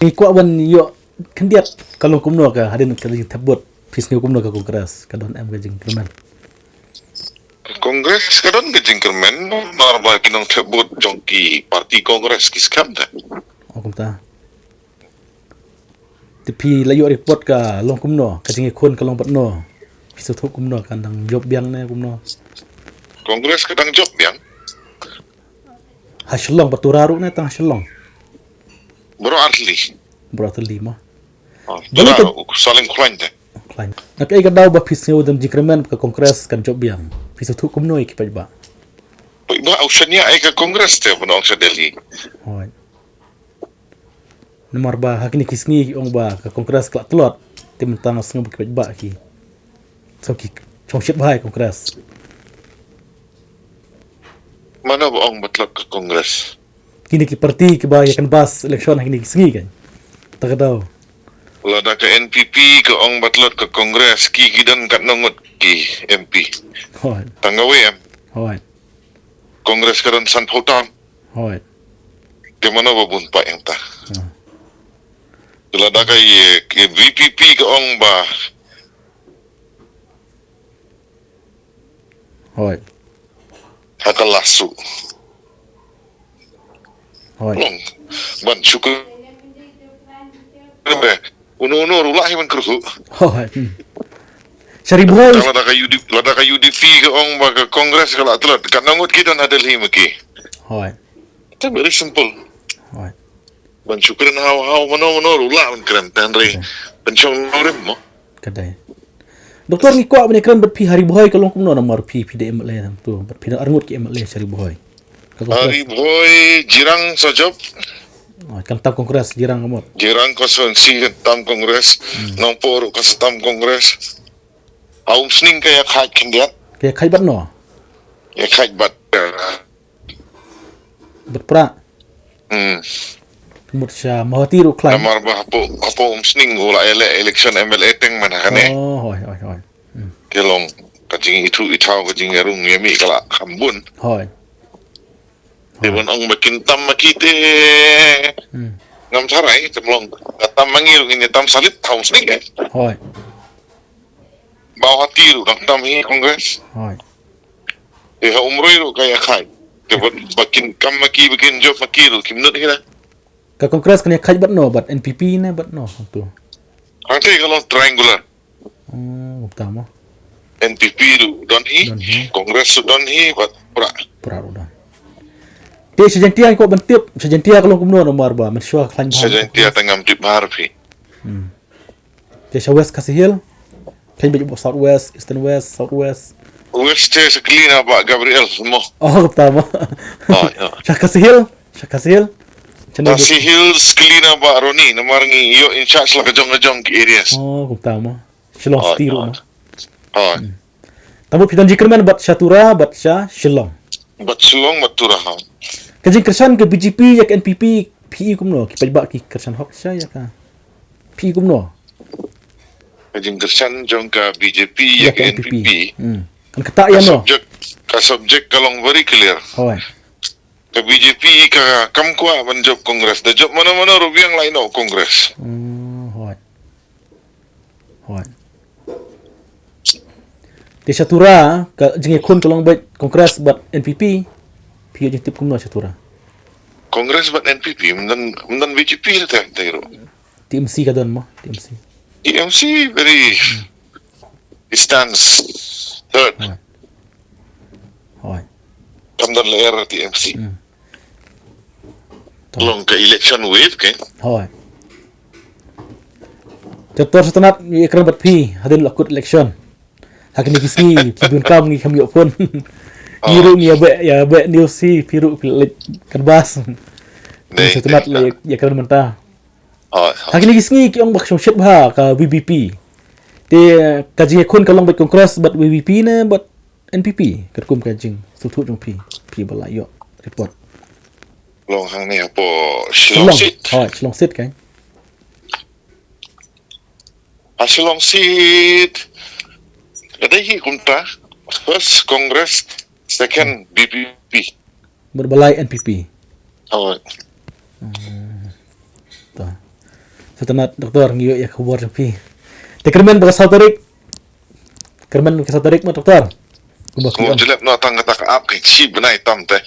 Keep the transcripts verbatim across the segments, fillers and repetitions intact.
Ngi kwah ban ïoh khyndiat ka long kumno ka hadien ka jingthep vote, phi sngew kumno ka Congress, ka don em ka jingkyrmen? Congress ka don ka jingkyrmen, namar ba ki nongthep vote jong ki party Congress ki skhem te. O kumta. Te phi la ïoh report ka long kumno, ka jingïakhun ka long bad no? Phi sngewthuh kumno, kan dang jop biang ne kumno? Congress ka dang jop biang. Ha Shillong bad Tura ruh ne tang ha Shillong? Baroh artylli. Baroh artylli mo. Tura u Salim Khlaiñ te. Khlaiñ. Na kaei ka daw ba phi sngew don jingkyrmen ka Congress kan jop biang? Phi sngewthuh kumno ïa ki paidbah? Paidbah u shaniah ïa ka Congress te ban ong sha Delhi. Hooid. Namar ba ha kine ki sngi ki ong ba ka Congress ka la tlot, te mynta nga sngew ba ki paidbah ki sngew ki shongshit bha ïa ka Congress. Mano ba ong ba tlot ka Congress? Kine ki party kiba ïa canvass election ha kine ki sngi kan. Ta ka daw. Lada ka N P P ka ong ba tlot ka Congress, ki ki don katno ngut ki M P? Hooid. Tang kawei em? Hooid. Congress ka don sanphew tam. Hooid. Te mano ba bun paid hangta? Lada ka ïa ka V P P ka ong ba Hooid. Ha ka lasu. Hooid. Long ban shukor. Uno uno ruh lah hi ban kyrkhu. Hooid. Sha Ri Bhoi. Lada ka U D P, lada ka U D P ka ong ba ka Congress ka la tlot, katno ngut ki don ha Delhi ma ki? Hooid. Te very simple. Hooid. Ban shu kren haw haw mano mano ruh lah ban kren, tang re ban shong rim mo. Ka dei. Doktor, ngi kwah ban ïakren bad phi, ha Ri Bhoi ka long kumno namar phi phi dei M L A tam tu, bad phi don arngut ki M L A sha Ri Bhoi. Ka Congress. Ha Ri Bhoi jirang sa jop. Oh, kan tam Congress jirang ka mut. Jirang constituency kan tam Congress. Nongpoh ruh kan sa tam Congress. Ha Umsning ka ïa khait khyndiat. Ka ïa khait bad no? Ïa khait bad Bad Prah. Hmm. Ka mut sha Mawhati ruh khlaiñ. Namar ba hapoh, hapoh Umsning u la ïaleh election M L A teng man ha kane. Oh, hooid, hooid, hooid. Ka long ka jingithuh ithaw, ka jingïarung ïamih ka la kham bun. Hooid. Te ban ong ba kin tam ma ki te ngam tharai, te long ka tam ma ngi ruh ngin ïa tam salit ha Umsning eh. Hooid. Mawhati ruh dang tam hi Congress. Hooid. Te ha Umroi ruh ka ïa khait. Te ba, ba kin kam ma ki, ba kin jop ma ki ruh kim nud hi na. Ka Congress kan ïa khait bad no, bad N P P ne bad no tu? Hangte ka long triangular. Hmm, kumta mo. N P P ruh don hi, Congress ruh don hi, bad Prah. Prah ruh don. Te sha Jaintia ko ban tip, sha Jaintia ka long kumno namar ba mynshuwa khlaiñ bha. Sha Jaintia te ngam tip bha phi. Hmm. Te sha West Khasi Hills, khlaiñ bad South West, Eastern West, South West. West te sha kali na Bah Gabriel mo. Oh, kumta mo. Sha Khasi Hills, sha Khasi Hills. Khasi Hills kali na Bah Ronnie, namar ngi ïoh in charge la ka jong ka jong ki areas. Oh, kumta mo. Shillong City ruh mo. Hooid. Tang ba phi don jingkyrmen bad sha Tura bad sha Shillong. Bad Shillong bad Tura ha. Ka jingkyrshan ka B J P ïa ka N P P phi i kumno, ki paidbah ki kyrshan hok shisha ïa ka. Phi i kumno? Ka jingkyrshan jong ka B J P ïa ka N P P. Hmm. Kan kata ïa no. Ka subject, ka subject ka long very clear. Hooid. Ka B J P ka kam kwah ban jop Congress. Da jop mano mano ruh biang la ïeh noh Congress. Hmm, hooid. Hooid. Te sha Tura ka jingïakhun ka long bad Congress bad N P P. Phi ïoh jingtip kumno sha Tura? Congress bad N P P, mynta mynta B J P te te ruh. T M C ka don mo, T M C. T M C very distance third. Hooid. Kam don lyer T M C. Long ka election wave ke. Hooid. Te tor sha tnat ïa kren bad phi hadien la kut election. Ha kine ki sngi phi bun kam ngi kham ïoh phone. Ngi ruh ngi ïa beh ïa beh news hi, phi ruh phi leit canvass. Te sha tnat la ïa kren mynta. Ha kine ki sngi ki ong ba ka shongshit bha ka V P P. Te ka jingïakhun ka long bad Congress bad V P P ne bad N P P, katkum ka jingsngewthuh jong phi, phi ba la ïoh report. Long hangne hapoh Shillong seat. Hooid, Shillong seat kan. Ha Shillong seat ka dei hi kumta, first Congress, second V P P. Bad balei N P P? Hooid. Hmm. Ta. Khublei shibun doktor, ngi ïoh ïa ka khubor jong phi. Te kyrmen ba ka saw tarik. Kyrmen ba ka saw tarik mo doktor. Kumba ki ong. Jylep noh tang kata ka ap ka shi bnai tam te.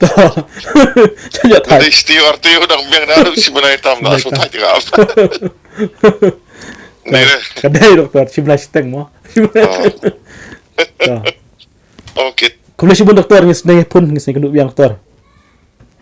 To. Jylep tai. Dei sti or tiu dang biang na shi bnai tam na. Shi bnai tam. Ka dei doktor, shi bnai shiteng mo. To. Okay. Khublei shibun doktor, ngi sngewbha phone, ngi sngewbha kynduh biang doktor.